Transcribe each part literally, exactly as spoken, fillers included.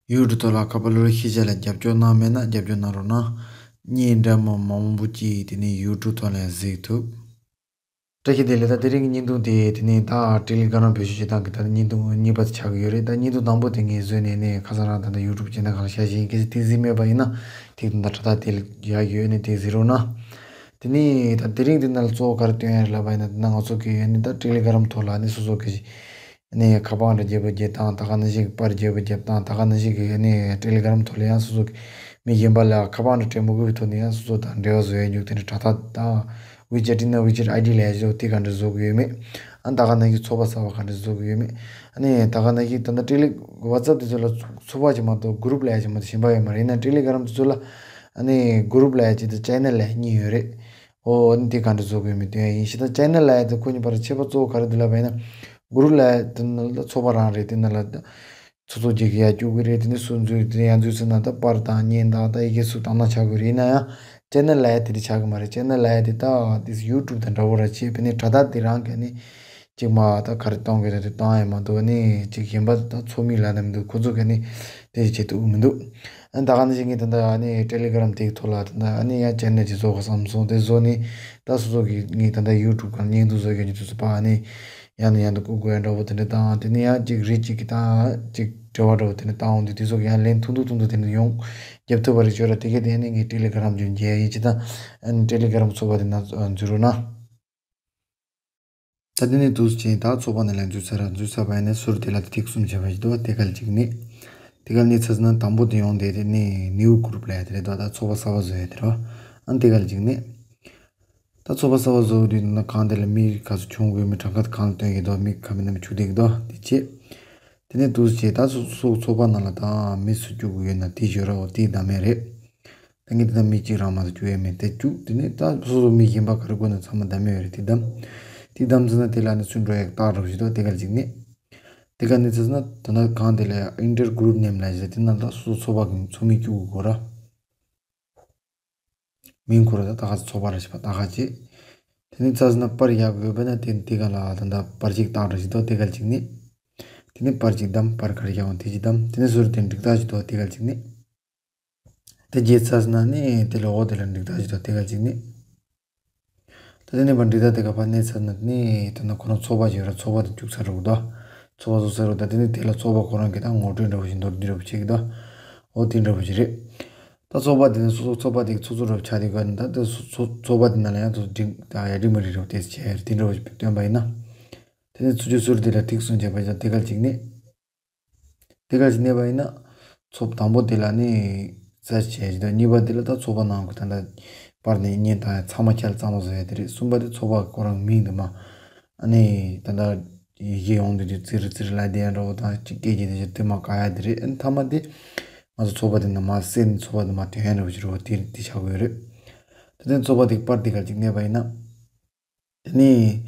ཡུ་ཊུབ་ཐོག་ལ་ཁ་པར་བློ་རིག་ཤེས་བྱ་ལ་རྒྱབ་སྐྱོར་གནང་མེད་ན་རྒྱབ་སྐྱོར་གནང་རོགས་གནང་། བརྙན་འདྲ་མིན་མང་པོ་ཅིག་དེ་ནས་ཡུ་ཊུབ་ཐོག་ལ་གཟིགས་ཐུབ། བཀྲ་ཤིས་བདེ་ལེགས། ད་དེ་རིང་གི་བརྙན་ཐུང་དེ་དེ་ནས་ད་ཊེ་ལི་གྷ་རམ་བེད་སྤྱོད་བྱེད་སྟངས་ཀྱི་ད་གཉིས་ཐུང་གཉིས་པ་དེ་ཆགས་ཀྱི་ཡོད་རེད། ད་བརྙན་ཐུང་དང་པོ་དེ་ངས་བཟོས་ནས་ནས་ཁ་སང་རང་ད་ད་ཡུ་ཊུབ་ཅེ་ནལ་སྒང་ལ་བཞག་བཞིན་གལ་སྲིད་དེ་གཟིགས་མེད་པ་ཡིན་ན་དེ་ད་ད་ད་དེ་ལ་ཡག་ཡོད་ནས་དེ་གཟིགས་རོགས་གནང་། དེ་ནས་ད་དེ་རིང་དེ་ནང་ལ་གཙོ་བོ་ག་རེ་སྟོན་ཡ་རེད་ལབ་པ་ཡིན་ན་དེ་ན་ང་ཚོ་གི་ཡོད་ནས་ད་ཊེ་ལི་གྷ་རམ་ཐོག་ལ་ནས་སོ་སོ་གི་ནས་ཁ་པར་འདྲ་བརྗེ་པོ་བརྒྱབ་སྟངས། ད་ག་ནང་བཞིན་གྱི་པར་བརྗེ་པོ་བརྒྱབ་སྟངས། ད་ག་ནང་བཞིན་གྱི་ནས་ཊེ་ལི་གྷ་རམ་ཐོག་ལ་ཡང་སོ་སོ་གི་མི་གཞན་པ་ལ་ཁ་པར་འདྲ་སྤྲད་མི་དགོས་པའི་ཐོག་ནས་ཡང་སོ་སོ་དང་འབྲེལ་བ་བཟོ་ཡ་རྒྱུ་དེ་འདྲ་དྲ་ཐག་དང་ཝི་ཅེ་ཊི་ཡིན་ན་ཝི་ཅེ་ཊི་ཨའི་ཌི་ལས་བཟོ་དེ་ག་འདྲ་བཟོ་གི་ཡོད་མེད། ཨ་ད་ག་ནང་བཞིན་ཚོགས་པ་གསར་པ་ག་འདྲ་བཟོ་གི་ཡོད་མེད། ཨ་ནི་ད་ག་ནང་བཞིན་ད་ལྟ་ཊེ་ལི་ཝ་ཊི་སེབ་དེ་ཚོ་ལ་ཚོགས་པ་ཅིག་མ་གཏོགས་གུ་རུབ་ལབ་ཡ་ཅིག་མ་གཏོགས་གཞན་པ་ཡོད་མ་རེད། ཡིན་ན་ཊེ་ལི་གྷ་རམ་དེ་ཚོ་ལ་ཨ་ནི་གུ་རུབ་ལབ་ཡ་ཅིག་དང་ཅེ་ནལ་ལབ་ཡ་གཉིས་ཡོད་རེད། ཨོ་ཨ་ནི་དེ་ག་འདྲ་བཟོ་དགོས་མིན་སྟོན་ཡ་ཡིན། ཞེ་ད་ཅེ་ནལ་ལབ་ཡ་དེ་ཁོ་གཉིས་བར་ཁྱད་པར་གཙོ་བོ་ག་རེ་འདུག་ལབ་པ་ཡིན་ན། གུ་རུབ་ལབ་ཡ་དེ་ནང་ལ་ཚོགས་པ་རང་རེད། དེ་ནང་ལ་ཚོགས་གཙོ་བྱེད་ཀྱི་ཡ་བཅུག་གི་རེད། དེ་ནས་སུ་འཛུལ་དེ་ནས་ཡར་འཛུལ་ཟེར་ན་ད་པར་དང་བརྙན་དང་ད་ཡི་གེ་སུ་བཏང་ན་ཆགས་ཀྱི་རེད། ཡིན་ན་ཡང་ཅེ་ནལ་ལབ་ཡ་དེ་འདྲ་ཆགས་ཀྱི་མ་རེད། ཅེ་ནལ་ལབ་ཡ་དེ་ད་དེ་ཡུ་ཊུབ་དང་འདྲ་བོ་ར་བྱས་དེ་ནས་དྲ་ཐག་དེ་རང་ག་ནས་ཅིག་མ་ད་ག་རེ་གཏོང་གི་རེད། དེ་བཏང་ཡ་མ་གཏོགས་ནས་ཅིག་གཞན་པ་ད་ཚོགས་མི་ལབ་ན་མི་འདུག་ཁོ་ཚོ་ག་ནས་དེ་བྱེད་ཐུབ་མི་འདུག་ཨ་ནི་ད་ག་ནང་བཞིན་གྱི་ད་ལྟ་ཨ་ནི་ཊེ་ལི་གྷ་རམ་དེའི་ཐོག་ལ་ད་ལྟ་ཨ་ནི་ཡང་ཅེ་ནལ་ཅིག་བཟོ་དགོས་བསམ་སོང་། དེ་བཟོས་ནས་ད་སོ་སོ་གི་ངས་ད་ལྟ་ཡུ་ཊུབ་སྒང་བརྙན་ཐུང་བཟོ་མཁན་གྱི་དུས་སུ་ཕར་ཨ་ནི་ཡང་ནས་ཡང་དུ་བསྐུར་དགོས་ཡ་འདྲ་བོ་དེ་འདྲ་དང་། དེ་ནས་ཡང་ཅིག་རིགས་གཅིག་གི་དང་ཅིག་འབྲེལ་བ་འདྲ་བོ་དེ་འདྲ་བཏང་འོང་དུས་དེ་ཚོ་གི་ཡང་ལན་ཐུང་ཐུང་ཐུང་ཐུང་དེ་འདྲ་ཡོང་རྒྱབ་ཐུབ་པ་རེད་ཤོད་ར། དེ་གས་དེ་ཨ་ནི་ངས་ཊེ་ལི་གྷ་རམ་ཅིག་མཇལ་ཡིན་ཅི་ད་ཨ་ནི་ཊེ་ལི་གྷ་རམ་ཚོགས་པ་དེ་ན་འཛུལ་རོགས་གནང་། ད་དེ་ནས་འདུག་སེ་ད་ཚོགས་པ་ནང་ལ་འཛུལ་ཚར་ར། འཛུལ་ཚར་བ་ཡིན་ན་ཟུར་དེ་ལ་ཏིག་གསུམ་བྱས་པ་ཞིག་འདུག་དེ་ག་ལ་གཅིག་ནས། དེ་ག་ལ་གནས་ཚར་ན་དང་པོ་དེ་ཡོང་དེ་དེ་ནས་ནིའུ་གུ་རུབ་ལབ་ཡ་དེ་རེད་དོ། ད་ཚོགས་པ་གསར་པ་བཟོ་ཡ་དེ་རེད་བ། ཨ་ནི་དེ་ག་ལ་གཅིག་ནས། ད་ཚོགས་པ་གསར་པ་བཟོ་དུས་ན་གང་དེ་ལ་མི་ག་ཚོད་བྱུང་དགོས། མི་གྲངས་ཀ་གང་ལ་སྟོན་གྱི་འདུག་མི་ག་མི་རྣམས་བཅུག་བསྡད་ཀྱི་འདུག་དེ་བྱས། དེ་ནས་འདུག་སེ་ད་སོ་སོ་ཚོགས་པ་ནང་ལ་ད་མི་སུ་བཅུག་དགོས་ཡོད་ན་དེ་ཞོར་ར་འོ་དེ་བདམས་ཡ་རེད། ད་ངས་དེ་ད་མི་གཅིག་རང་མ་གཏོགས་བཅུག་ཡ་མེད། དེ་བཅུག་དེ་ནས་ད་སོ་སོ་མི་གཞན་པ་ག་རེ་དགོས་ན་ཚང་མ་བདམས་ཡོད་རེད། དེ་བདམས། དེ་བདམས་ཚར་ན་དེ་ལ་ནི་ཚུར་འགྲོ་ཡག་རྟགས་འདྲ་བོ་ཞིག་འདུག་དེ་ག་ལ་གཅིག་ནས། དེ་ག་ནས་ཚར་ན་ད་ནི་གང་དེ་ལ་ཨིན་ཊར་གུ་རུབ་ནེམ་ལབ་ཡ་དེ་ནང་ད་སོ་སོ་ཚོགས་པ་གི་ཚོགས་མི་བཅུག་དགོས་ར། མིང་ཁོ་ར་ད་ད་ག་ཚོགས་པ་ར་ཞིག་པ་ད་ག་བྱེད། དེ་ནས་ཚར་ན་པར་བཞག་དགོས་པ་ན་དེ་དེ་ག་ལ་ད་ད་པར་ཅིག་བཏང་འདྲ་ཞིག་འདུག་དེ་ག་ལ་གཅིག་ནས། དེ་ནས་པར་ཅིག་བདམས། པར་ག་རེ་བཞག་འོང་དེ་ཅིག་བདམས། དེ་ནས་ཟུར་དེ་འགྲིག་རྟགས་ཞིག་འདུག་དེ་ག་ལ་གཅིག་ནས། དེ་རྗེས་ཚར་ན་ནི་དེ་ལ་འོ་དེ་ལ་འགྲིག་རྟགས་ཞིག་འདུག་དེ་ག་ལ་གཅིག་ནས། ད་དེ་ནས་པར་འགྲིག་རྟགས་དེ་ག་ཕར་གནས་ཚར་ན་ནི་ད་ན་ཁོ་རང་ཚོགས་པ་ཅིག་ཡོད་ར། ཚོགས་པ་དེ་བཅུག་ཚར་འགྲོ་གི་འདུག་ཚོགས་པ་བཟོ་ཚར་འགྲོ་གི་འདུག་དེ་ནས་དེ་ལ་ཚོགས་པ་ཁོ་རང་གི་ད་ངོ་སྤྲོད་འདྲ་བོ་ཞིག་མདོར་བསྡུས་འདྲ་བོ་བྱེད་ཀྱི་འདུག་འོ་དེ་འདྲ་བོ་ཞིག་རེད། ད་ཚོགས་པ་དེ་ནས་སོ་སོ་ཚོགས་པ་དེ་གི་ཚོགས་གཙོ་འདྲ་བོ་ཆགས་དུས་ག་ནས་ད་དེ་སོ་སོ་ཚོགས་པ་དེ་ནང་ལ་ཡང་ཚོ་འགྲིག་ད་ཡ་འགྲིག་མ་འགྲིག་འདྲ་བོ་དེ་བྱས་དེ་འདྲ་བོ་ཞིག་སྟོན་པ་ཡིན་ན། དེ་ནས་ཚུར་ཅིག་ཟུར་དེ་ལ་ཏིག་གསུམ་བྱས་པ་ཡིན་ན་དེ་ག་ལ་གཅིག་གནས། དེ་ག་ཅིག་གནས་པ་ཡིན་ན། ཚོགས་དང་པོ་དེ་ལ་ནི་ཟེར་བྱས་ཞིག་དང་། གཉིས་པ་དེ་ལ་ད་ཚོགས་པ་ནང་གི་ད་ལྟ་པར་ནས་བརྙན་དང་ཚང་མ་ཁྱེར་གཙང་མ་བཟོ་ཡ་དེ་རེད། གསུམ་པ་དེ་ཚོགས་པ་ཁོ་རང་མིང་དུ་མ། ཨ་ནི་ད་ལྟ་ཡི་གེ་ཡོང་དུས་དེ་ཙིར་ཙིར་ལབ་བསྡད་ཡ་འདྲ་བོ་དང་ཅིག་སྐད་ཀྱི་དེ་ཅིག་དེ་མ་བཀག་ཡ་དེ་རེད། ཨ་ནི་མཐའ་མ་དེ་ང་ཚོ་ཚོགས་པ་དེ་ནང་མ་སེམས་ཚོགས་པ་དེ་མ་ཐོན་ཡ་འདྲ་བོ་ཞིག་རེད་བ། དེ་དེ་ཆགས་དགོས་རེད། དེ་ནས་ཚོགས་པ་དེ་པར་དེ་ག་ཅིག་གནས་པ་ཡིན་ན། དེ་ནས་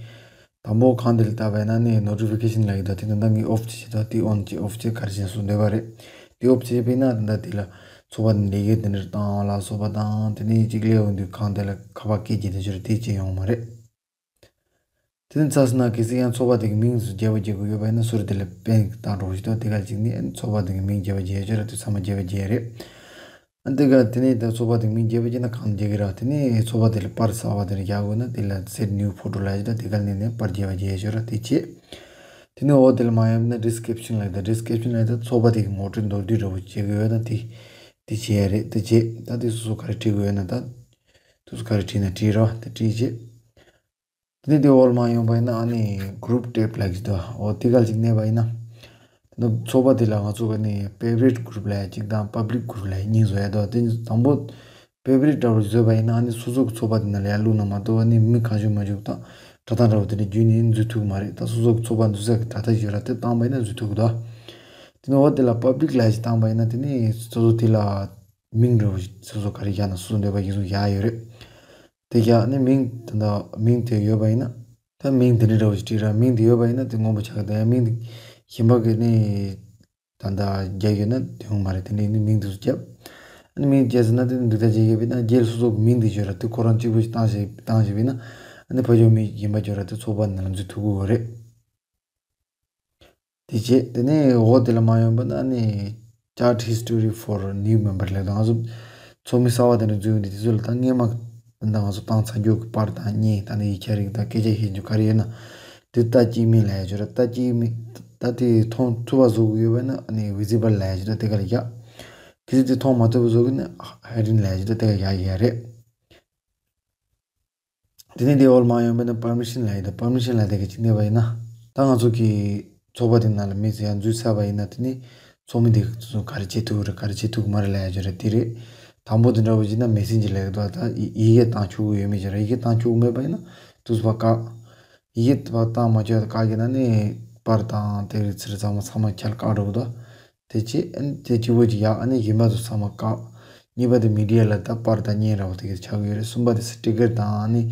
དང་པོ་གང་དེ་ལ་བལྟས་པ་ཡིན་ན་ནི་ནོ་ཊི་ཕི་ཀེ་ཤན་ལབ་ཀྱི་འདུག་དེ་ད་ལྟ་ངས་ཨོཕ་བྱེད་བྱེད་དོ། དེ་ཨོན་བྱེད་ཨོཕ་བྱེད་ག་རེ་བྱེད་སུ་འདོད་པ་རེད། དེ་ཨོཕ་བྱེད་པས་ན་ད་ལྟ་དེ་ལ་ཚོགས་པ་ནས་ལས་ཀའི་དེ་འདྲ་བཏང་ལ་སོགས་པ་དང་། དེ་ནས་གཅིག་ལས་འོང་དུས་གང་དེ་ལ་ཁ་པར་སྐད་ཀྱི་དེ་ཚོ་རེད། དེ་བྱེད་ཡོང་མ་རེད། དེ་ནས་ཚར་སོང་ན་གལ་སྲིད་ཡང་ཚོགས་པ་དེ་གི་མིང་ཚོ་རྒྱས་པ་རྒྱག་དགོས་ཡོད་པ་ཡིན་ན་ཟུར་དེ་ལ་པེན་བཏང་འགྲོ་བཞིན་འདུག་དེ་ག་ཅིག་ནས་ཚོགས་པ་དེ་གི་མིང་རྒྱས་པ་རྒྱག་ཡ་ཅོ་ར་དེ་ཚང་མ་རྒྱས་པ་རྒྱག་ཡ་རེད། ཨ་འདི་ག་དེ་ནས་ད་ཚོགས་པ་དེ་མིང་རྒྱས་པ་བྱས་ན་གང་རྒྱས་ཀྱི་ར། དེ་ནས་ཚོགས་པ་དེ་ལ་པར་གསར་པ་དེ་རྒྱག་དགོས་ན་དེ་ལ་སེཊ་ནིའུ་ཕོ་ཊོ་ལབ་ཡ་ད་དེ་ག་ནས་ནས་པར་རྒྱས་པ་རྒྱས་ཤོག་ར་དེ་བྱེད། དེ་ནས་འོ་དེ་ལ་མ་ཡོང་ན་ཌི་སི་ཀི་རིབ་ཤན་ལབ་ད། ཌི་སི་ཀི་རིབ་ཤན་ལབ་ད་ཚོགས་པ་དེ་གི་ངོ་སྤྲོད་མདོར་བསྡུས་འདྲ་བོ་བྱེད་ཀྱི་ཡོད་ན་དེ་དེ་བྱེད་ཡ་རེད། དེ་བྱེད། ད་དེ་སོ་སོ་ག་རེ་བྲིས་དགོས་ཡོད་ན་ད་དུས་སུ་ག་རེ་བྲིས་ན་བྲིས་ར་དེ་བྲིས་བྱེད། དེ་ནས་དེ་འོག་ལ་མར་ཡོང་པ་ཡིན་ན་ཨ་ནི་གུ་རུབ་ཊེབ་ལབ་ཀྱི་འདུག་འོ་དེ་ག་ལ་ཅིག་གནས་པ་ཡིན་ན། དེ་ནས་ཚོགས་པ་དེ་ལ་ང་ཚོ་ག་ནི་ཕེ་ཝ་རིཊ་གུ་རུབ་ལབ་ཡ་གཅིག་དང་པབ་ལིག་གུ་རུབ་ལབ་ཡ་གཉིས་བཟོ་ཡ་འདུག་དེ་དང་པོ་ཕེ་ཝ་རིཊ་འདྲ་བོ་བཟོས་པ་ཡིན་ན་ཨ་ནི་སོ་སོ་གི་ཚོགས་པ་དེ་ནང་ལ་ཡར་བླུགས་ན་མ་གཏོགས་ཨ་ནི་མི་གང་བྱུང་མ་བྱུང་དང་དྲ་ཐག་འདྲ་བོ་དེ་འདྲ་བརྒྱུད་ནས་འཛུལ་ཐུབ་ཀྱི་མ་རེད། ད་སོ་སོ་གི་ཚོགས་པ་འཛུལ་ས་གི་དྲ་ཐག་ཅིག་ཡོད་ར། དེ་བཏང་པ་ཡིན་ན་འཛུལ་ཐུབ་ཀྱི་འདུག་དེ་ནས་འོ་དེ་ལ་པབ་ལིག་ལབ་ཡ་ཅིག་བཏང་པ་ཡིན་ན་དེ་ནས་སོ་སོ་དེ་ལ་མིང་འདྲ་བོ་ཞིག་སོ་སོ་ག་རེ་བཞག་ན་སོ་སོ་འདོད་པ་ཡིན་སོང་བཞག་ཡོད་རེད། དེ་བཞག་ནས་མིང་དེ་འདྲ་མིང་དེ་ཡོད་པ་ཡིན་ན། ད་མིང་དེ་འདྲ་འདྲ་བོ་ཞིག་བྲིས་ར། མིང་དེ་ཡོད་པ་ཡིན་ན་དེ་སྔོན་པོ་ཆགས་ཀྱི་འདུག་ཡང་མིང་དེ་གཞན་པ་གི་ནི་ད་ལྟ་རྒྱག་ཡོད་ན་དེ་ཡོང་མ་རེད། དེ་འདྲ་ཡིན་ན་མིང་དེ་ཚོ་བརྒྱབ། ཨ་ནི་མིང་བརྒྱབ་ཟིན་ན་དེ་ནི་འདི་ལྟར་བྱས་ཡོད་པ་ཡིན་ན་རྗེས་ལ་སོ་སོ་གི་མིང་དེ་བརྗོད་ར། དེ་ཁོ་རང་གཅིག་པུ་ཞིག་བཏང་ཞིག་བཏང་ཞིག་པ་ཡིན་ན་ཨ་ནི་ཕར་ཕྱོགས་མི་གཞན་པ་བརྗོད་ར་དེ་ཚོགས་པ་ནང་ལ་འཛུལ་ཐུབ་ཀྱི་ཡོད་རེད། དེ་རྗེས་དེ་ནས་འོག་དེ་ལ་མར་ཡོང་པ་ན་ཨ་ནི་ Chart history for new member ལབ་དང་། ང་ཚོ་ཚོགས་མི་གསར་པ་དེ་འདྲ་འཛུལ་ཡོང་དུས་དེ་ཚོ་ལ་ད་སྔས་མ་ད་ང་ཚོ་བཏང་ཚར་རྒྱུ་གི་པར་དང་བརྙན་དང་ནི་ཡིག་ཆ་རིགས་དང་སྐད་ཆ་བཤད་རྒྱུ་ག་རེ་ཡོད་ན་དེ་ལྟ་ཅི་མིན་ལབ་ཡ་ཅིག་ཡོད་ར། ལྟ་ཅི་མིན་ད་དེ་མཐོང་ཐུབ་པ་བཟོ་དགོས་ཡོད་པ་ན་ཨ་ནི་ཝི་ཛི་བལ་ལབ་ཡ་ཅིག་ད་དེ་ག་ལ་ཡ། གལ་སྲིད་དེ་མཐོང་མ་ཐུབ་པ་བཟོ་དགོས་ན་ཧའི་ཌིན་ལབ་ཡ་ཅིག་ད་དེ་ག་ཡ་ཡ་རེད། དེ་ནས་དེ་འོག་མར་ཡོང་བས་ན་པར་མི་ཤན་ལབ་ཡོད། ད་པར་མི་ཤན་ལབ་དེ་ག་ཅིག་གནས་པ་ཡིན་ན། ད་ང་ཚོ་གི་ཚོགས་པ་དེ་ནང་ལ་མི་ཚོ་ཡར་འཛུལ་ཚར་བ་ཡིན་ན། དེ་ནས་ཚོགས་མི་དེ་ཚོ་ག་རེ་བྱེད་ཐུབ་རེད། ག་རེ་བྱེད་ཐུབ་མ་རེད་ལབ་ཡ་ཅིག་རེད། དེ་རེད། དང་པོ་དེ་འདྲ་བོ་བྱས་ན་མེ་སེན་ཇར་ལབ་ཡོད། ད་ཡི་ཡི་གེ་བཏང་ཆོག་གི་ཡོད་མེད་ཅིག་རེད། ཡི་གེ་བཏང་ཆོག་གི་མེད་པ་ཡིན་ན་དུས་ཚོད་བཀག་ཡི་གེ་བཏང་མ་ཆོག་ཡ་བཀག་གི་ན་ནི་པར་དང་དེ་རིགས་ཚིར་ཚང་མ་ཚང་མ་ཁྱེར་བཀག་འགྲོ་གི་འདུག་དེ་བྱས་ཨ་ནི་དེ་གཅིག་པོ་ཅིག་ཡག་ཨ་ནི་གཞན་པ་ཚོ་ཚང་མ་བཀག་གཉིས་པ་དེ་མི་ཌི་ཡ་ལ་ད་པར་དང་བརྙན་འདྲ་བོ་དེ་ག་ཆགས་ཀྱི་ཡོད་རེད། གསུམ་པ་དེ་སི་ཊི་ཀར་དང་ཨ་ནི་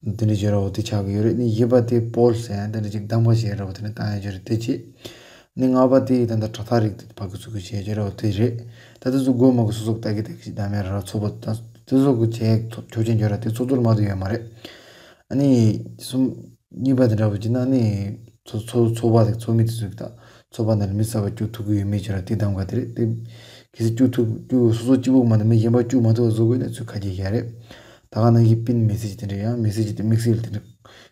དེ་འདྲ་བྱེད་འདྲ་བོ་དེ་ཆགས་ཀྱི་ཡོད་རེད། ཨ་ནི་བཞི་པ་དེ་པོལ་ཟེར་ཡ་དེ་འདྲ་ཅིག་གདམ་ག་བྱེད་འདྲ་བོ་དེ་འདྲ་བཏང་ཡ་ཅིག་རེད། དེ་བྱས་ཨ་ནི་ལྔ་པ་དེ་ད་ལྟ་དྲ་ཐག་རིགས་དེ་ཕར་གི་ཚུར་གི་བྱེད་འདྲ་བོ་དེ་རེད། ད་དེ་ཚོ་དགོས་མ་དགོས་སོ་སོ་ལྟ་གི་ལྟ་གི་ཅིག་གདམ་ཡ་ར་ཚོགས་པ་ད་དེ་ཚོ་གི་བྱེད་ཆོག་མཆན་བརྗོད་ར་དེ་ཚོ་ཚོར་མ་ཐུབ་ཡོད་མ་རེད། ཨ་ནི་གསུམ་གཉིས་པ་དེ་འདྲ་བོ་བྱས་ན་ཨ་ནི་ཚོ་ཚོ་ཚོགས་པ་དེ་ཚོགས་མི་དེ་ཚོ་གི་ད་ཚོགས་པ་ནང་ལ་མི་གསར་པ་བཅུག་ཐུབ་ཀྱི་ཡོད་མེད་ཅིག་ར་དེ་གདམ་ག་དེ་རེད། དེ་གལ་སྲིད་བཅུག་ཐུབ་བཅུག་སོ་སོ་གཅིག་པོ་མ་གཏོགས་མི་གཞན་པ་བཅུག་མ་ཐུབ་པ་བཟོ་དགོས་ན་ཚུར་ཁ་གྱེས་ཡ་རེད། ད་ག་ནང་བཞིན་པིན་མེ་སེ་ཇི་དེ་འདྲ་ཡང་མེ་སེ་ཇི་དེ་དམིགས་བསལ་དེ་འདྲ་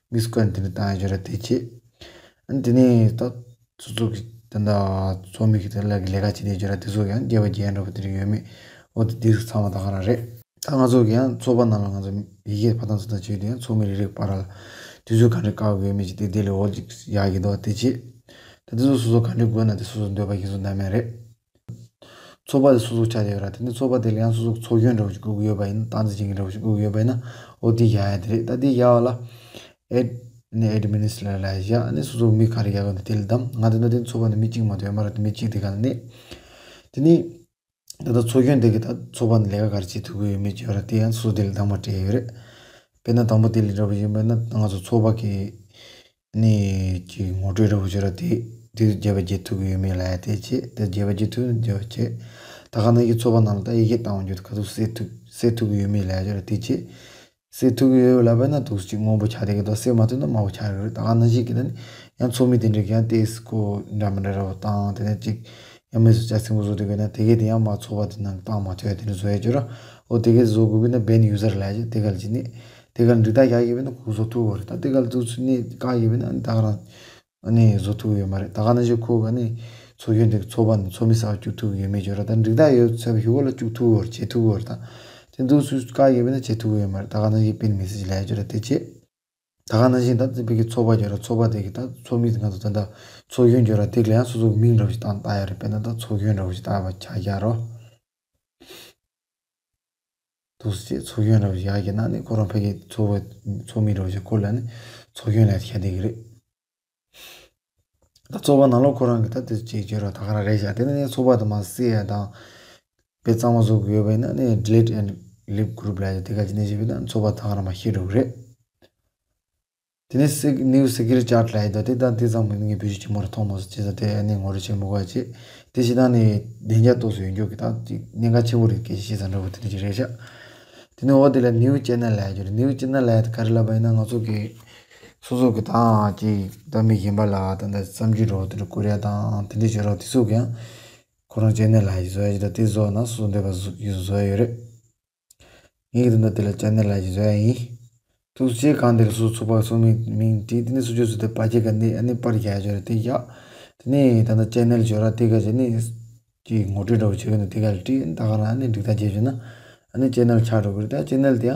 དམིགས་བཀར་དེ་འདྲ་བཏང་ཡ་ཅིག་ར་དེ་བྱས། ཨ་ནི་དེ་ནས་ད་སོ་སོ་གི་ད་ལྟ་ཚོགས་མི་གི་དེ་ལ་གི་ལས་ཀ་བྱེད་དེ་ཅིག་ར་དེ་ཚོ་ཡང་རྒྱས་པ་རྒྱས་འདྲ་པོ་དེ་འདྲ་ཡོད་མེད། འོ་དེ་དེ་ཚོ་ཚང་མ་ད་ག་རང་རེད། ད་ང་ཚོ་གི་ཡང་ཚོགས་པ་ནང་ལ་ང་ཚོ་ཡི་གེ་ཕར་ཚུར་ད་བྱེད་དུས་ཡང་ཚོགས་མི་རེ་རེ་བར་ལ་དུས་ཚོད་ག་འདྲ་བཀག་དགོས་མེད་ཅིག་དེ་དེ་ལས་འོ་ཅིག་ཡག་གི་འདུག་དེ་བྱས། ད་དེ་ཚོ་སོ་སོ་ག་འདྲ་དགོས་ན་དེ་སོ་སོ་འདོད་པ་ཡིན་སོ་ནམ་ཡང་རེད། ཚོགས་པ་དེ་སོ་སོ་ཆགས་ཡོད་ར། དེ་ནི་ཚོགས་པ་དེ་ལ་ཡང་སོ་སོ་ཚོགས་གཞོན་འདྲ་བོ་ཞིག་དགོས་ཀྱི་ཡོད་པ་ཡིན་ན། སྟངས་འཛིན་བྱེད་མཁན་འདྲ་བོ་ཞིག་དགོས་ཀྱི་ཡོད་པ་ཡིན་ན། འོ་དེ་བཞག་ཡ་དེ་རེད། ད་དེ་བཞག་པ་ལ་ཨེ་ནི་ཨེ་ཌི་མི་ནི་སི་ཊི་ར་ལ་བཞག་ནི་སོ་སོ་མི་ག་རེ་བཞག་གི་འདུག་དེ་ལ་བདམས། ང་དེ་འདྲ་དེ་ཚོགས་པ་ནི་མི་གཅིག་མ་གཏོགས་ཡོད་མ་རེད། དེ་མི་གཅིག་དེ་ག་ལ་ནི། དེ་ནི་ད་ལྟ་ཚོགས་གཞོན་དེ་གི་ད་ཚོགས་པ་ནི་ལས་ཀ་ག་རེ་བྱེད་ཐུབ་ཀྱི་ཡོད་མེད་ཅིག་ཡོད་ར། དེ་ཡང་སོ་སོ་དེ་ལ་བདམས་པ་སྤྲད་ཡོད་རེད། དཔེར་ན་དང་པོ་དེ་ལ་འདྲ་བོ་ཡིན་པ་ན་ང་ཚོ་ཚོགས་པ་གི་ནས་ཀྱི་ངོ་སྤྲོད་འདྲ་བོ་བྱས་ར། དེ་དེ་རྒྱས་པ་རྒྱས་ཐུབ་ཀྱི་ཡོད་མེད་ལབ་ཡ་དེ་བྱས། དེ་རྒྱས་པ་རྒྱས་ཐུབ་ན་རྒྱས་པ་བྱས། ད་ག་ནང་བཞིན་ཚོགས་པ་ནང་ལ་ད་ཡི་གེ་བཏང་བ་འཇོག་ག་ཚོད་གསལ་ཐུབ་གསལ་ཐུབ་ཀྱི་ཡོད་མེད་ལབ་ཡ་དེ་བྱས། གསལ་ཐུབ་ཀྱི་ཡོད་ལབ་པ་ན་འདུག་སེ་ཅིག་སྔོན་པོ་ཆགས་བསྡད་ཀྱི་འདུག་གསལ་མ་ཐུབ་ན་དམར་པོ་ཆགས་ཀྱི་རེད། ད་ག་ནང་བཞིན་གྱི་ད་ནི་ཡང་ཚོགས་མི་དེ་འདྲ་གི་ཡང་ཏོག་ཙམ་ཁོ་འདྲ་མི་འདྲ་འདྲ་བོ་བཏང་། དེ་ནས་ཅིག་ཡང་མི་ཚོ་ཅག་སེམས་པོ་བཟོ་འདོད་ཀྱི་ན་དེ་གས་དེ་ཡང་མ་ཚོགས་པ་དེ་ནང་བཏང་མ་ཐུབ་ཡ་དེ་འདྲ་བཟོ་ཡ་ཅིག་ར། འོ་དེ་གས་བཟོ་དགོས་ཀྱི་ན་བེན་ཡུ་ཟར་ལབ་ཡ་ཅིག་དེ་ག་ལ་ཅིག་ནི། དེ་ག་ལ་འགྲིག་རྟགས་རྒྱག་གི་ཡོད་ན་ཁོ་བཟོ་ཐུབ་ཀྱི་རེད། ད་དེ་ག་ལ་འདུག་སེ་ནི་བཀག་གི་ཡོད་ན་ད་ག་རང་ཨ་ནི་བཟོ་ཐུབ་ཀྱི་ཡོད་མ་རེད། ད་ག་ནང་བཞིན་ཁོ་ག་ནི་ཚོགས་གཞོན་དེ་ཚོགས་པ་ནི་ཚོགས་མི་གསར་པ་བཅུག་ཐུབ་ཀྱི་ཡོད་མེད་ཅིག་ར། ད་འགྲིག་རྟགས་ཡོད་ཚད་པ་ཞུ་གོ་ལ་བཅུག་ཐུབ་ཀྱི་རེད། བྱེད་ཐུབ་ཀྱི་རེད། ད་དེ་འདུག་སེ་བཀག་གི་ཡོད་ན་བྱེད་ཐུབ་ཀྱི་ཡོད་མ་རེད། ད་ག་ནང་བཞིན་པིན་མེ་སེ་ཇི་ལབ་ཡ་ཅིག་ར་དེ་བྱས། ད་ག་ནང་བཞིན་ད་དེ་བོད་ཀྱི་ཚོགས་པ་ཅིག་ར། ཚོགས་པ་དེ་གི་ད་ཚོགས་མི་ང་ཚོ་ད་ལྟ་ཚོགས་གཞོན་ཅིག་ར། དེ་ག་ལ་ཡང་སོ་སོ་མིང་འདྲ་བོ་ཞིག་བཏང་བཏང་ཡ་རེད། དཔེར་ན་ད་ཚོགས་གཞོན་འདྲ་བོ་ཞིག་བཏགས་པ་ཆགས་ཡ་རོ། འདུག་སེ་ཚོགས་གཞོན་འདྲ་བོ་ཞིག་ཡར་བརྒྱབ་ན་ནི་ཁོ་རང་ཕ་གི་ཚོགས་པའི་ཚོགས་མི་འདྲ་བོ་ཞིག་ཁོ་ལ་ནི་ཚོགས་གཞོན་ལབ་བྱས་བསྡད་ཀྱི་རེད། ད་ཚོགས་པ་ནང་ལོགས་ཁོ་རང་གི་ད་དེ་ཅིག་བརྗོད་རོགས་ད་ག་རང་རེད་ཤག་དེ་ནས་ནི་ཚོགས་པ་དུ་མ་བསྲེས་ཡ་དང་དཔེ་གཙང་མ་བཟོ་དགོས་ཡོད་པ་ཡིན་ན་ནི་delete and leave group ལབ་ཡ་དེ་ག་ཅིག་ནས་བྱས་པ་ཡིན་ན་ཚོགས་པ་ད་ག་རང་མ་ཤེས་འགྲོ་གི་རེད། དེ་ནས་སི་new security chart ལབ་ཡ་ད་དེ་ད་དེ་ཙམ་མིན་ངས་བེད་སྤྱོད་ཆེན་པོ་ར་མཐོང་མ་སོང་། བྱས་ཙང་དེ་ཨ་ནི་ངོ་སྤྲོད་བྱེད་མི་དགོས་པ་བྱས། དེ་བྱས་ཙང་ནི་བདེ་འཇགས་ཏོག་ཙམ་ཡོད་རྒྱུ་གི་ད་ཅིག་གནད་འགག་ཆེན་པོ་རེད། སྐད་ཆ་བཤད་ཙང་འདྲ་པོ་དེ་འདྲ་ཅིག་རེད་ཤག་དེ་ནས་འོ་དེ་ལ་new channel ལབ་ཡ་ཅིག་རེད། new channel ལབ་ཡ་དེ་ག་རེ་ལབ་པ་ཡིན་ན་ང་ཚོ་གི་སོ་སོ་གི་ད་ཅིག་ད་མི་གཞན་པ་ལ་ད་ད་བརྩམས་ཆོས་འདྲ་པོ་དེ་འདྲ་བསྐུར་ཡ་དང་དེ་འདྲ་བྱེད་རོགས་དེ་ཚོ་གི་ཡང་ཁོ་རང་channel ལབ་ཡ་ཅིག་བཟོ་ཡ་ཅིག་ད་དེ་བཟོ་ན་སོ་སོ་འདོད་པ་བཟོ་ཡ་བཟོ་ཡ་ཡོད་རེད། ངས་ཀྱི་ད་ལྟ་དེ་ལ་channel ལབ་ཀྱི་བཟོ་ཡ་ཡིན། ཐུགས་རྗེ་གང་དེར་སུ་ཚུགས་པ་སུ་མིང་མིང་བྲིས། དེ་ནས་སུ་ཆོས་སུ་དེ་པར་ཆས་ག་ནས་ཨ་ནི་པར་རྒྱག་ཡ་ཅོ་ར་དེ་བཞག་དེ་ནས་ད་ལྟ་channel ཅོ་ར་དེ་ག་ཅེ་ནས་ཀྱི་ངོ་སྤྲོད་འདྲ་པོ་བྱེད་གི་འདུག་དེ་ག་ལ་བྲིས། ད་ག་རང་ཨ་ནི་འགྲིག་ཐག་བཅད་བྱས་ན་ཨ་ནི་channel ཆགས་འགྲོ་གི་རེད། ད་channel དེ་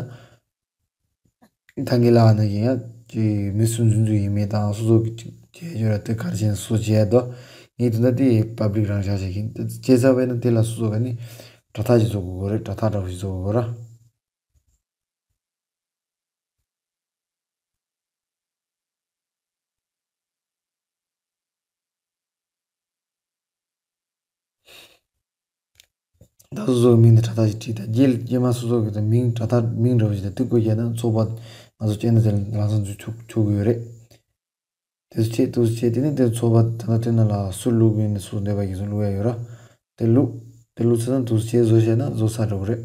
ཡང་ད་ངེད་ལ་ཨ་ནི་ཡིན་ཡ་ཀྱི་མི་སུ་འཛུལ་འཛུལ་ཡིན་མེད་དང་སུ་ཚོ་གི་ཅིག་བྱས་ཅོ་ར་དེ་ག་རེ་བྱས་ན་སུ་བྱས་ཡ་དོ། ངས་དེ་འདྲ་དེ་public རང་བཞག་བྱས་ཀྱིན་དེ་བྱས་ཚར་བས་ན་དེ་ལ་སུ་ཚོ་ག་ནི་དྲ་ཐག་ཅིག་བཟོ་དགོས་གོ་རེད། དྲ་ཐག་འདྲ་པོ་ཞིག་བཟོ་དགོས་གོ་ར། ད་སོ་སོའི་མིང་དེ་དྲ་ཐག་ཅིག་བྲིས་དང་རྗེས་རྗེས་མ་སོ་སོ་གི་ད་མིང་དྲ་ཐག་མིང་འདྲ་པོ་ཞིག་དང་དེ་བཀོད་རྒྱུ་ན་ཚོགས་པ་ང་ཚོ་channel དེ་ལ་ལམ་སང་འཛུལ་ཆོག་ཆོག་གི་ཡོད་རེད། དེ་ཚོ་བྱས་དེ་ཚོ་བྱས་དེ་ནས་དེ་ཚོགས་པ་ད་ལྟ་དེ་ནང་ལ་སུ་བླུག་གི་ཡིན་ནས་སུ་འདོད་པ་ཡིན་སུ་བླུག་ཡ་ཡོད་ར། དེ་བླུག་དེ་བླུག་ཚར་ན་དེ་ཚོ་བྱས་བཟོ་བྱས་ན་བཟོ་ཚར་འགྲོ་གི་རེད།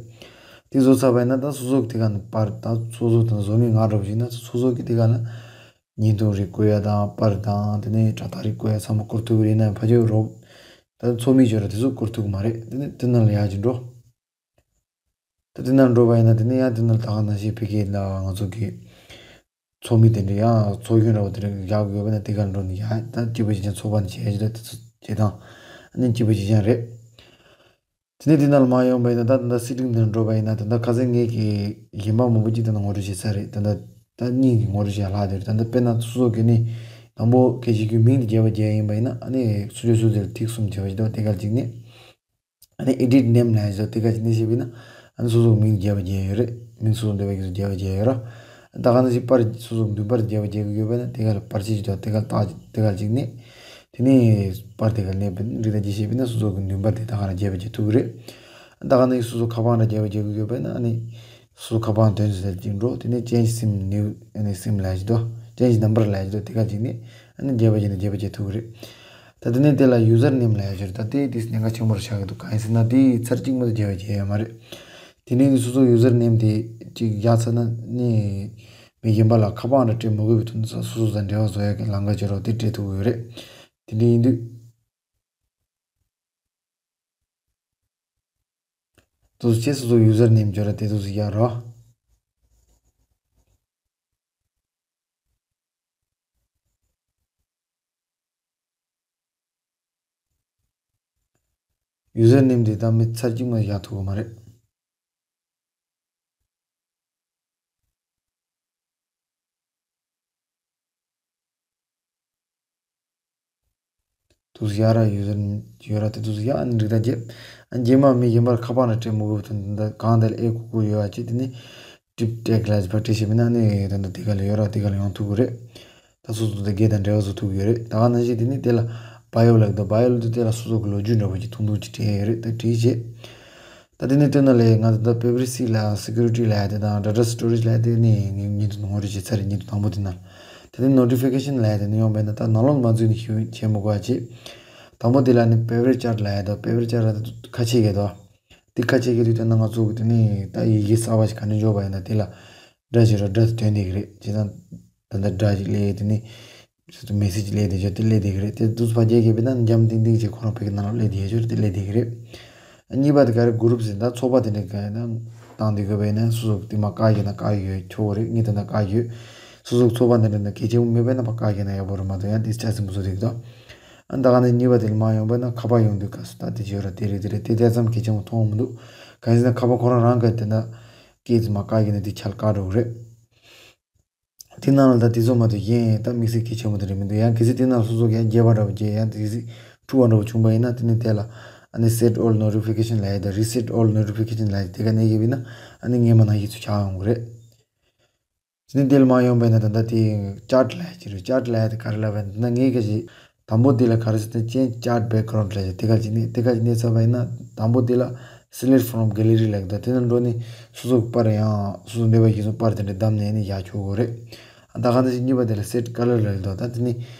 དེ་བཟོ་ཚར་བ་ཡིན་ན་ད་སོ་སོ་གི་དེ་ག་ནས་པར་ད་སོ་སོ་དང་བཟོ་མི་ང་འདྲ་པོ་ཞིག་ན་སོ་སོ་གི་དེ་ག་ལ་བརྙན་ཐུང་རིགས་བཀོད་ཡ་དང་པར་དང་དེ་ནས་དྲ་ཐག་རིགས་བཀོད་ཡ་ཚང་མ་བཀོད་ཐུབ་ཀྱི་རེད། ན་ཕ་ཆོས་རོགས་ ད་ཚོགས་མི་ཅིག་ཡོད་ར་དེ་ཚོ་བསྐུར་ཐུབ་ཀྱི་མ་རེད། དེ་ནི་དེ་ནང་ལ་ཡར་ཅིག་འགྲོ། ད་དེ་ནང་འགྲོ་བ་ཡིན་ན་དེ་ནི་ཡང་དེ་ནང་ལ་ད་ག་ནང་བཞིན་ཕ་གི་ལ་ང་ཚོ་གི་ཚོགས་མི་དེ་འདྲ་ཡང་ཚོགས་རྒྱུན་འདྲ་བོ་དེ་འདྲ་ཡག་ཡོད་པ་ན་དེ་གར་འགྲོ་ནས་ཡ་ད་སྐྱིད་པོ་ཅིག་ཀྱང་ཚོགས་པ་ནས་བྱས་ཡོད་ད་དེ་ཚོ་བྱེད་སྟངས་ཨ་ནི་སྐྱིད་པོ་ཅིག་ཀྱང་རེད། དེ་ནས་དེ་ནང་ལ་མ་ཡོང་བ་ཡིན་ན་ད་ད་ལྟ་སི་ཊིང་དེ་འགྲོ་བ་ཡིན་ན་ད་ལྟ་ཁ་སང་ངེད་ཀྱི་གཞན་པ་མང་པོ་ཅིག་ད་ལྟ་ངོ་སྤྲོད་བྱེད་ས་རེད། ད་ལྟ་ད་གཉིས་ཀྱི་ངོ་སྤྲོད་བྱེད་ལྷག་དེ་རེད། ད་ལྟ་དཔེར་ན་སོ་སོ་གི་ནི་དང་པོ་སྐད་ཆ་གི་མིང་དེ་རྒྱས་པ་རྒྱས་ཡིན་པ་ཡིན་ན་ཨ་ནི་སུ་ལས་སུ་དེར་ཐིག་གསུམ་བྱས་པ་ཅིག་འདུག་དེ་ག་ཅིག་ནི། ཨ་ནི་ཨེ་ཌིཊ་ནེམ་ལབ་ཡག་ཅིག་དེ་ག་ཅིག་ནི་བྱས་པ་ཡིན་ན་ཨ་ནི་སོ་སོ་མིང་རྒྱས་པ་རྒྱས་ཡོད་རེད། མིང་སོ་སོ་འདོད་པ་ཡིན་ན་རྒྱས་པ་རྒྱས་ཡོད་ར། ད་ག་ནང་བཞིན་པར་སོ་སོ་མདུན་པར་རྒྱས་པ་རྒྱག་གི་ཡོད་པ་ཡིན་ན་དེ་ག་ལ་པར་ཆས་ཅིག་དང་དེ་ག་ལ་རྟགས་དེ་ག་ཅིག་ནི། དེ་ནས་པར་དེ་ག་ལ་གནས་པ་ཡིན་ན་རིགས་དང་རྒྱས་བཤད་པ་ཡིན་ན་སོ་སོ་གི་མདུན་པར་དེ་ད་ག་རང་རྒྱས་པ་རྒྱག་ཐུབ་ཀྱི་རེད། ད་ག་ནང་བཞིན་སོ་སོ་ཁ་པར་རང་རྒྱས་པ་རྒྱག་གི་ཡོད་པ་ཡིན་ན་ཨ་ནི་སོ་སོ་ཁ་པར་དོན་ཚན་ཅིག་འགྲོ། དེ་ནས་ཅེན་ཇི་སིམ་ནིའུ་ཨ་ནི་སིམ་ལབ་ཡག་ཅིག་དང་ཅེན་ཇི་ནམ་བར་ལབ་ཡག་ཅིག་དང་དེ་ག་ཅིག་ནི་ཨ་ནི་རྒྱས་པ་བྱས་ན་རྒྱས་པ་བྱེད་ཐུབ་ཀྱི་རེད། ད་དེ་ནས་དེ་ལ་ཡུ་ཟར་ནེམ་ལབ་ཡག་ཅིག་རེད། ད་དེ་དེ་གནད་འགག་ཆེན་པོ་རུ་ཆགས་ཀྱི་འདུག་གང་ཡིན་ཟེར་ན་དེ་ཚར་གཅིག་མ་གཏོགས་རྒྱས་པ་བྱས་ཡོད་མ་རེད། དེ་ནས་སོ་སོ་ཡུ་ཟར་ནེམ་དེ་གཅིག་བཞག་ཚར་ན་ནི་མི་གཞན་པ་ལ་ཁ་པར་འདྲ་སྤྲད་མི་དགོས་པའི་དོན་དུ་སོ་སོ་དང་འབྲེལ་བ་བཟོ་ཡག་གི་ལམ་ཁ་ཅིག་རོགས་དེ་སྤྲད་ཐུབ་ཀྱི་ཡོད་རེད། དེ་འདྲ་ཡིན་དུས། དུ་ཅེས་སོ་སོ་ཡུ་ཟར་ནེམ་ཅིག་ཡོད་ར་དེ་ཚོ་ཡག་རོགས། ཡུ་ཟར་ནེམ་དེ་ད་མི་ཚར་གཅིག་མ་ཡག་ཐུབ་ཀྱི་མ་རེད། དུས་ཡག་ར་ཡུ་ཟར་ནེམ་ཡོད་ར་དེ་དུས་ཡག་ཨ་ནི་འགྲིག་ད་རྒྱབ། ཨ་རྗེས་མ་མི་གཞན་པར་ཁ་པར་ནང་སྤྲད་མི་དགོས་པ་དང་འདི་གང་དེ་ལ་ཨེ་ཁུག་ཁུག་ཡོད་ཨ་ཅེ་དེ་ནི་ཊིབ་ཊེག་ལ་ཕར་སྤྲད་ཤེས་མིན་ན་ནི་ད་ལྟ་དེ་ག་ལ་ཡོད་ར་དེ་ག་ལ་ཡོང་ཐུབ་ཀྱི་རེད། ད་སོ་སོ་དེ་སྒེར་དང་འབྲེལ་བ་བཟོ་ཐུབ་ཀྱི་ཡོད་རེད། ད་ག་ནང་བཞིན་དེ་ནི་དེ་ལ་བ་ཡོ་ལབ་འདུག་བ་ཡོ་ལབ་དུས་དེ་ལ་སོ་སོ་གི་ལོ་རྒྱུས་འདྲ་པོ་ཅིག་ཐུང་ཐུང་ཅིག་བྲིས་ཡོད་རེད། ད་བྲིས་བྱས། ད་དེ་ནས་དེ་ནང་ལས་ང་ད་ལྟ་པའི་རའི་སི་ལ་སི་ཀུ་རི་ཊི་ལ་དེ་དང་ཌ་ཊ་སི་ཊོ་རེཇ་ལ་དེ་ནས་ངས་ཉིན་ཐོ་ངོ་སྤྲོད་བྱས་ཚར་རེད། ཉིན་ཐོ་དང་པོ་དེ་ན། དེ་ནས་ནོ་ཊི་ཕི་ཀེ་ཤན་ལ་དེ་ནས་ཡོང་བས་ན་ད་ནང་ལོགས་མ་འཛུལ་ནས་ཞུ་བྱེད་མི་དགོས་པ་བྱེད། དང་པོ་དེ་ལ་ནི་ཕེ་ཝ་རི་ཊི་ཅར་ལ་དང་ཕེ་ཝ་རི་ཊི་ཅར་ལ་དེ་ཁ་ཕྱེ་གི་དོ། དེ་ཁ་ཕྱེ་གི་དུས་དེ་ན་ང་ཚོ་གི་དེ་ནས་ད་ཡི་གེ་གསར་པ་ཞིག་ག་ནས་འཇོག་པ་ཡིན་ན་དེ་ལ་སྒྲ་ཞིག་ར་སྒྲ་དེ་ཐོན་བསྡད་གི་རེད། བྱས་ཙང་ད་ལྟ་སྒྲ་ཞིག་སླེབས་དེ་ནས། མེ་སེ་ཇི་སླེབས་བསྡད་ཆོག་དེ་སླེབས་བསྡད་གི་རེད། དེ་དུས་ཕ་རྒྱལ་གྱི་བེད་ན་འཇམ་ཏིང་ཏིང་བྱས་ཁོ་རང་ཕ་གི་ནང་ལ་སླེབས་བསྡད་ཆོག་དེ་སླེབས་བསྡད་གི་རེད། གཉིས་པ་དེ་ག་རེ་གུ་རུབ་ཟེར་ད་ཚོགས་པ་དེ་འདྲ་ག་ན་བཏང་བསྡད་དགོས་པས་ན་སོ་སོ་དེ་མ་བཀག་གི་ན་བཀག་ཡོད་ཆོག་གི་རེད། ངས་དེ་འདྲ་བཀག་ཡོད། སོ་སོ་ཚོགས་པ་འདི་འདྲ་ན་གལ་ཆེན་པོ་མེད་པས་ན་ཕ་བཀག་གི་ན་ཡག་པོ་རེད་མ་གཏོགས་ཡང་དེ་ཆ་ཟིན་པོ་བཟོ་བསྡད་གི་འདུག་ཨ་ད་ག་ནས་གཉིས་པ་དེ་ལ་མ་ཡོང་པས་ན་ཁ་པར་ཡོང་དུས་ག་སུ་ད་དེ་བྱོས་ར་དེ་རེད་དེ་རེད་དེ་དེ་ཙམ་གལ་ཆེན་པོ་མཐོང་མི་འདུག་གང་ཡིན་ཟེར་ན་ཁ་པར་ཁོ་རང་རང་ག་དེ་འདྲ་སྐད་དེ་མ་བཀག་གི་ན་དེ་ཆ་ལ་བཀག་འགྲོ་གི་རེད། དེ་ནང་ལ་ད་དེ་ཚོ་མ་གཏོགས་གཞན་ད་དམིགས་བསལ་གལ་ཆེན་པོ་དེ་རེད་མི་འདུག་ཡང་གལ་སྲིད་དེ་ནང་སོ་སོ་གི་ཡང་རྒྱས་པ་འདྲ་པོ་བརྗེད་ཡང་དེ་སྲིད་འཁྲུལ་བ་འདྲ་པོ་བྱུང་པ་ཡིན་ན་དེ་ནི་དེ་ལ་ཨ་ནི་སེཊ་ཨོལ་ནོ་ཊི་ཕི་ཀེ་ཤན་ལབ་ཡ་དང་རི་སེཊ་ཨོལ་ནོ་ཊི་ཕི་ཀེ་ཤན་ལབ་ཡ་དེ་ག་གནས་ཡོད་པ་ཡིན་ན་ཨ་ནི་སྔོན་མ་ནང་བཞིན་ཚུར་ཆགས་ཡོང་གི་རེད། དེ་ནི་དེ་ལ་མ་ཡོང་པ་ཡིན་ན་ད་ལྟ་དེ་ཅར་ཊི་ལབ་ཡ་ཅིག་རེད། ཅར་ཊི་ལབ་ཡ་དེ་ག་རེ་ལབ་པ་ཡིན་ན་ངས་ག་ཅིག་དང་པོ་དེ་ལ་ག་རེ་ཟེར་ཏེ་ཅན་ཅར་ཊི་བེག་གྷ་རའུན་ཌི་ལབ་ཅིག་དེ་ག་ཅིག་གནས་དེ་ག་ཅིག་གནས་ཚར་བ་ཡིན་ན་དང་པོ་དེ་ལ་སི་ལེག་ཊི་ཕོམ་གེ་ལེ་རི་ལབ་ཀྱི་འདུག་དེ་ནང་འགྲོ་ནས་སོ་སོ་གི་པར་ཡང་སོ་སོ་འདོད་པ་གཞིར་བཟུང་པར་དེ་འདྲ་བདམས་ནས་ནི་བཞག་ཆོག་གི་རེད། ད་ག་ནང་བཞིན་གཉིས་པ་དེ་ལ་སེཊ་ཀ་ལར་ལབ་ཀྱི་འདུག་ད་དེ་ནི་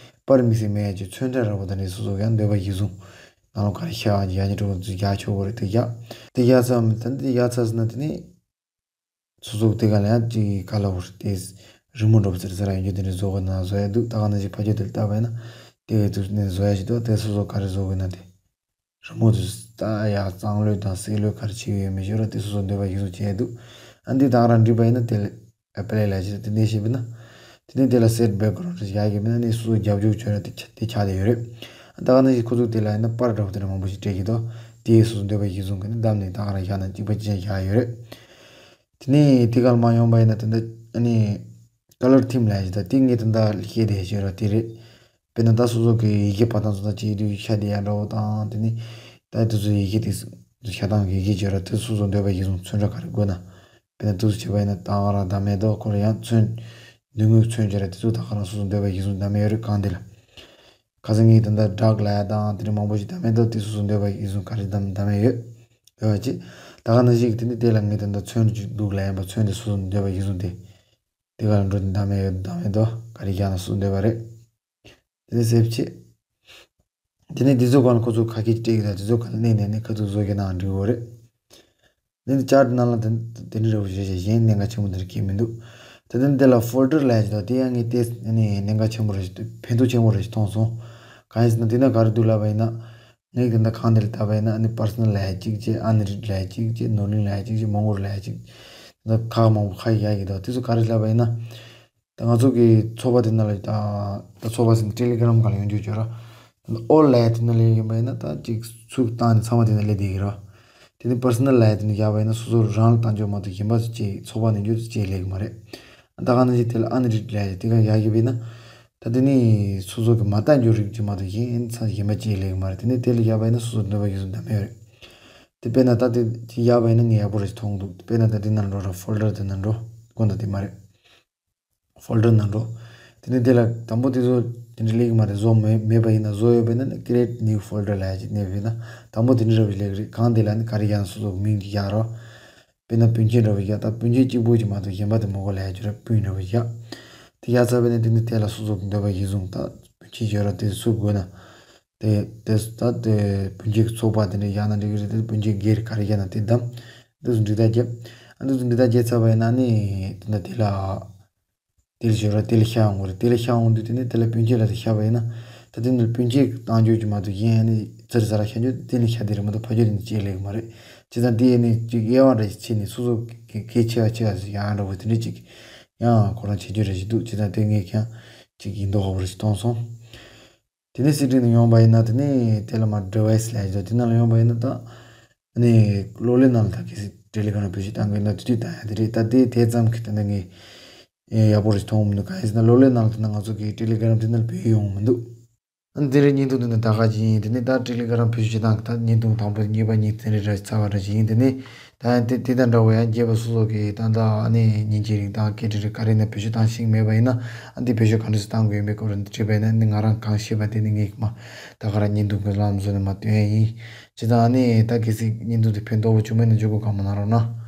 པར་དམིགས་བསལ་མེད་ཡ་ཅིག་ཚོན་ཁྲ་འདྲ་པོ་དེ་འདྲ་སོ་སོ་གི་ཡང་འདོད་པ་གཞིར་བཟུང་ནང་ལོགས་ག་རེ་ཤར་ཡ་ཡ་ཅིག་འདྲ་པོ་ཚོ་བཞག་ཆོག་གི་རེད། དེ་བཞག་དེ་བཞག་ཚར་མི་ད་དེ་བཞག་ཚར་སོང་ན་དེ་ནི། སོ་སོ་དེ་ག་ལ་ཡང་ཅིག་ག་ལ་བོར་ཏེ་རི་མོ་འདྲ་པོ་ཟེར་ཟེར་ཡོང་རྒྱུ་དེ་འདྲ་བཟོ་དགོས་ན་བཟོ་ཡ་འདུག་ད་ག་ནང་བཞིན་ཕ་ཆོས་དེ་ལ་བལྟས་པ་ཡིན་ན་དེ་བས་དུས་ནས་བཟོ་ཡ་ཞིག་འདུག་དེ་སོ་སོ་ག་རེ་བཟོ་དགོས་ན་དེ་རི་མོ་དེ་ད་ཡ་གཙང་ལོས་དང་གསལ་ལོས་ག་རེ་བྱེད་ཡོད་མེད་ཤོད་ར་དེ་སོ་སོ་འདོད་པ་གཞིར་བཟུང་བྱས་འདུག་ཨ་འདི་ད་ག་རང་འགྲིག་པ་ཡིན་ན་དེ་ལ་ཨེ་པ་ལའི་ལབ་ཅིག་དེ་འདྲ་བྱས་པ་ཡིན་ན་དེ་ནས་དེ་ལ་སེཊ་བེག་གྷ་རའུན་ཌི་ཡག་གི་མིན་ན་ནི་སོ་སོ་རྒྱབ་ལྗོངས་བྱོས་ར་དེ་ཆ་དེ་ཆགས་བསྡད་ཡོད་རེད། ད་ག་ནང་བཞིན་ཁོ་ཚོ་དེ་ལ་ཡིན་ན་པར་འདྲ་པོ་དེ་འདྲ་མང་པོ་ཞིག་སྤྲད་ཀྱི་འདུག་དེ་སོ་སོ་འདོད་པ་གཞིར་བཟུང་གི་ནི་བདམས་ནས་ད་ག་རང་བཞག་ན་གཅིག་པ་གཅིག་རྐྱང་བཞག་ཡོད་རེད། དེ་ནས་དེ་གར་མ་ཡོང་པ་ཡིན་ན་དེ་འདྲ་ཨ་ནི་ཀ་ལར་ཐིམ་ལབ་ཡ་ཞིག་དང་དེ་ངས་དེ་འདྲ་བཤད་བསྡད་ཡ་ཅིག་ཡོད་ར་དེ་རེད། དཔེར་ན་ད་སོ་སོ་གི་ཡི་གེ་འབག་སྟངས་སོགས་དང་བཅས་དུས་ཤ་དེ་ཡ་འདྲ་བོ་དང་དེ་ནི་ད་དེ་ཚོ་ཡི་གེ་དེ་ཤ་སྟངས་ཀྱི་ཡི་གེ་ཅིག་ཡོད་ར་དེ་སོ་སོ་འདོད་པ་གཞིར་བཟུང་ཚོན་ཁྲ་ག་རེ་དགོས་ན། དཔེར་ན་དུས་སུ་བྱས་པ་ཡིན་ན་ད་ག་རང་བདམས་ཡས་དོ་ཁོ་ལ་ཡང་ཚོན་མདུན་ངོས་ཚོན་བྱས་ར་དེ་ཚོ་ད་ག་རང་སོ་སོ་འདོད་པ་གཞིར་བཟུང་བདམས་ཡས་ཡོད་རེད། གང་དེ་ལ་ཁ་སང་ངས་ད་ལྟ་ཌག་ལབ་ཡ་དང་དེ་འདྲ་མང་པོ་ཞིག་བདམས་ཡས་དོ་དེ་སོ་སོ་འདོད་པ་གཞིར་བཟུང་ག་རེ་བདམས་བདམས་ཡས་ཡོད་ཡོད་པ་ཅི། ད་ག་ནང་བཞིན་གྱི་དེ་ནི་དེ་ལ་ངས་ད་ལྟ་ཚོན་ཅིག་འདུག་ལབ་ཡིན་པ་ཚོན་དེ་སོ་སོ་འདོད་པ་གཞིར་བཟུང་དེ་དེ་ག་ལ་འགྲོ་ནས་བདམས་ཡས་ཡོད་བདམས་ཡས་དོ་ག་རེ་རྒྱག་ན་སོ་སོ་འདོད་པ་རེད། དེ་ནས་སེབ་བྱེད། དེ་ནས་འདི་ཚོ་གང་ལ་ཁོ་ཚོ་ཁ་སྐད་ཅིག་སྤྲད་ཀྱི་དང་འདི་ཚོ་གང་ལ་གནས་ནས་ནི་ཁ་ཐུག་བཟོ་རྒྱུ་ནའང་འགྲིག་གི་རེད། འདི་ནི་ཅར་ནང་ལ་དེ་དེ་འདྲ་རེད་བ་ཞེས་གཞན་གནད་འགག་ཆེན་པོ་འདི་རིགས་ཀྱི་མི་འདུག་དེ་ནས་འདི་ལ་ཕོལ་ཌར་ལབ་ཡ་ཅིག་དང་དེ་ཡང་ངས་བལྟས་ནས་གནད་འགག་ཆེན་པོ་རེ་ཞིག་ཕན་ཐོགས་ཆེན་པོ་རེ་ཞིག་མཐོང་སོང་། གང་ཡིན་ཟེར་ན་འདི་ན་ག་རེ་འདུག་ལབ་པ་ཡིན་ན། ངས་ཀྱི་འདི་གང་དེ་ལ་བལྟས་པ་ཡིན་ན། ཨ་ནི་པར་སོ་ནལ་ལབ་ཡ་གཅིག་བྱས། ཨན་རིཌ་ལབ་ཡ་གཅིག་བྱས། ནོར་གླིང་ལབ་ཡ་གཅིག་བྱས། མོན་གྷོ་ལབ་ཡ་གཅིག་བྱས། འདི་ཁག་མང་པོ་ཁ་ཡ་གི་འདུག་དེ་ཚོ་ག་རེ་ལབ་པ་ཡིན་ན། ད་ང་ཚོ་གི་ཚོགས་པ་དེ་ནང་ལ་ད་ད་ཚོགས་པ་ཟེར་ན་ཊེ་ལི་གྷི་རམ་སྒང་ལ་ཡོང་རྒྱུ་བྱོས་ར། ཨོལ་ལབ་ཡ་དེ་ནང་ལ་ཡོང་པ་ཡིན་ན། ད་ཅིག་ཚུར་བཏང་ནས་ཚང་མ་དེ་ནང་སླེབས་བསྡད་ཀྱི་ར། དེ་ནས་པར་སོ་ནལ་ལབ་ཡ་དེ་ནས་བཞག་པ་ཡིན་ན། སོ་སོ་རང་ལ་བཏང་རྒྱུ་མ་གཏོགས་གཞན་པ་ཚོ་ཅིག་ཚོགས་པ་ནས་རྒྱུ་ཅིག་སླེབས་ཀྱི་མ་རེད། ད་ག་ནང་བཞིན་དེ་ལ་ཨན་རིཌ་ལབ་ཡ་དེ་ག་ཡ་གི་བས་ན། ད་དེ་ནི་སོ་སོ་གི་མ་བལྟ་རྒྱུ་རིགས་ཅིག་མ་གཏོགས་གཞན་ཚང་གཞན་པ་ཅིག་སླེབས་ཀྱི་མ་རེད། དེ་ནས་དེ་ལ་ཡ་བས་ན་སོ་སོ་འདོད་པ་ཡིན་སོང་བདམས་ཡོད་རེད། དེ་དཔེར་ན་ད་དེ་ཅིག་ཡ་བས་ན་ངས་ཡག་པོ་རེ་ཞིག་མཐོང་འདུག་དཔེར་ན་ད་དེ་ནང་འགྲོ་ར། ཕོལ་ཌར་དེ་ནང་འགྲོ། དགོངས་དག་དེ་མ་རེད། ཕོལ་ཌར་ནང་འགྲོ། དེ་ནས་དེ་ལ་དང་པོ་དེ་ཚོ་དེ་འདྲ་སླེབས་ཀྱི་མ་རེད། བཟོ་མེད་མེད་པ་ཡིན་ན། བཟོ་ཡོད་པས་ན་ནི་create new folder ལབ་ཡ་ཅིག་ནས་བས་ན། དང་པོ་དེ་འདྲ་ར་བ་ཞིག་སླེབས་ཀྱི་རེད། གང་དེ་ལ་ནི་ག་རེ་ཡང་སོ་སོ་གི་མིང་ཅིག་ཡག་ར། དཔེར་ན་སྤུན་མཆེད་འདྲ་བོ་ཞིག་ཡ། ད་སྤུན་མཆེད་གཅིག་པོ་ཅིག་མ་གཏོགས་གཞན་པ་དེ་མི་དགོས་ལབ་ཡ་ཅིག་ར། སྤུན་འདྲ་བོ་ཞིག་ཡ། དེ་ཡ་ཚར་བས་ན་དེ་ནི་དེ་ལ་སོ་སོ་གི་འདོད་པ་གཞིར་བཟུང་ད་སྤུན་མཆེད་ཅིག་ཡོད་ར། དེ་སུ་དགོས་ན། དེ་དེ་ད་དེ་སྤུན་མཆེད་ཀྱི་ཚོགས་པ་དེ་འདྲ་ཡག་ན་འགྲིག་གི་རེད། དེ་སྤུན་མཆེད་སྒེར་ག་རེ་ཡག་ན་དེ་བདམས། འདི་ཚོ་འགྲིག་ཐག་བཅད། ཨ་འདི་ཚོ་འགྲིག་ཐག་བཅད་ཚར་བ་ཡིན་ན་ནི་དེ་འདྲ་དེ་ལ། དེ་ལ་ཞོར་ར་དེ་ལ་ཤར་འོང་གི་རེད། དེ་ལ་ཤར་འོང་དུས་དེ་ནས་དེ་ལ་སྤུན་མཆེད་ལ་དེ་ཤར་བ་ཡིན་ན། ད་དེ་ནས་སྤུན་མཆེད་བཏང་རྒྱུ་ཅིག་མ་གཏོགས་གཞན་ཨ་ནི་ཙི་རི་ཙ་ར་ཤར་རྒྱུ་དེ་ནས་ཤར་དེ་རེད་མ་གཏོགས་ཕར་རྒྱུ་དེ་ནས་ཅིག་སླེབས་ཀྱི་མ་རེད། བྱས་ཙང་དེ་ཨ་ནི་ཅིག་དབྱེ་བ་འདྲ་ཞིག་ཕྱེ་ནས་སོ་སོ་གི་གལ་ཆེ་བ་ཆེ་བ་ཞིག་ཡག་འདྲ་བོ་དེ་འདྲ་ཅིག་ཡང་ཁོ་རང་བྱེད་རྒྱུ་འདྲ་ཞིག་འདུག་བྱས་ཙང་དེ་ངས་ཀྱང་ཅིག་ཡིན་མདོག་ཁ་པོ་རེ་ཞིག་མཐོང་སོང་། དེ་ནས་སེ་ཊིང་ནང་ཡོང་བ་ཡིན་ན། དེ་ནས་དེ་ལ་མར་ཌི་ཝའི་སི་ལབ་ཡ་ཅིག་འདུག་དེ་ནང་ལ་ཡོང་བ་ཡིན་ན་ད། ཨ་ནི་གློག་ཀླད་ནང་ལ་ད་གལ་སྲིད་ཊེ་ལི་གྷི་རམ་བེད་སྤྱོད་བཏང་གི་ཡོད་ན་དེ་དུས་བཏང་ཡ་དེ་རེད། ད་དེ་དེ་ཙམ་གྱིས་ད་ནི་ངས་ཡག་པོ་རེ་མཐོང་མི་འདུག་གང་ཡིན་ཟེར་ན་གློག་ཀླད་ནང་ལ་ད་ང་ཚོ་གི་ཊེ་ལི་གྷི་རམ་དེ་ནང་ལ་བེད་ཡོང་མི་འདུག་ཨ་ནི་དེ་རིང་བརྙན་ཐུང་འདི་ནི་ད་ག་ཅིག་ཡིན། དེ་ནས་ད་ཊེ་ལི་གྷི་རམ་བེད་སྤྱོད་བཏང་གི་ད་བརྙན་ཐུང་དང་པོ་གཉིས་པ་གཉིས་དེ་རིང་ར་ཚར་བ་འདྲ་ཞིག་ཡིན། དེ་ནས་ད་དེ་དེ་དང་འདྲ་བོ་ཡང་རྒྱས་པ་སོ་སོ་གི་ད་ལྟ་ཨ་ནི་ཉིན་གཅིག་རིང་དང་སྐད་འཕྲིན་རིགས་ག་རེ་ནས་བེད་སྤྱོད་བཏང་ཤེས་མེད་པ་ཡིན་ན། ཨ་འདི་བེད་སྤྱོད་ག་འདྲ་ཞིག་བཏང་དགོས་ཡིན་པའི་སྐོར་འདི་དྲིས་པ་ཡིན་ན་ནི་ང་རང་གང་ཤེས་པ་དེ་ནི་ངས་མ་ད་ག་རང་བརྙན་ཐུང་གི་ལམ་བཟོ་ནས་མ་སྟོན་ཡ་ཡིན། བྱས་ཙང་ཨ་ནི་ད་གལ་སྲིད་བརྙན་ཐུང་དེ་ཕན་ཐོགས་པོ་བྱུང་མེད་ན་འཇུག་སྒོ་གང་མ་གནང་རོགས་གནང་།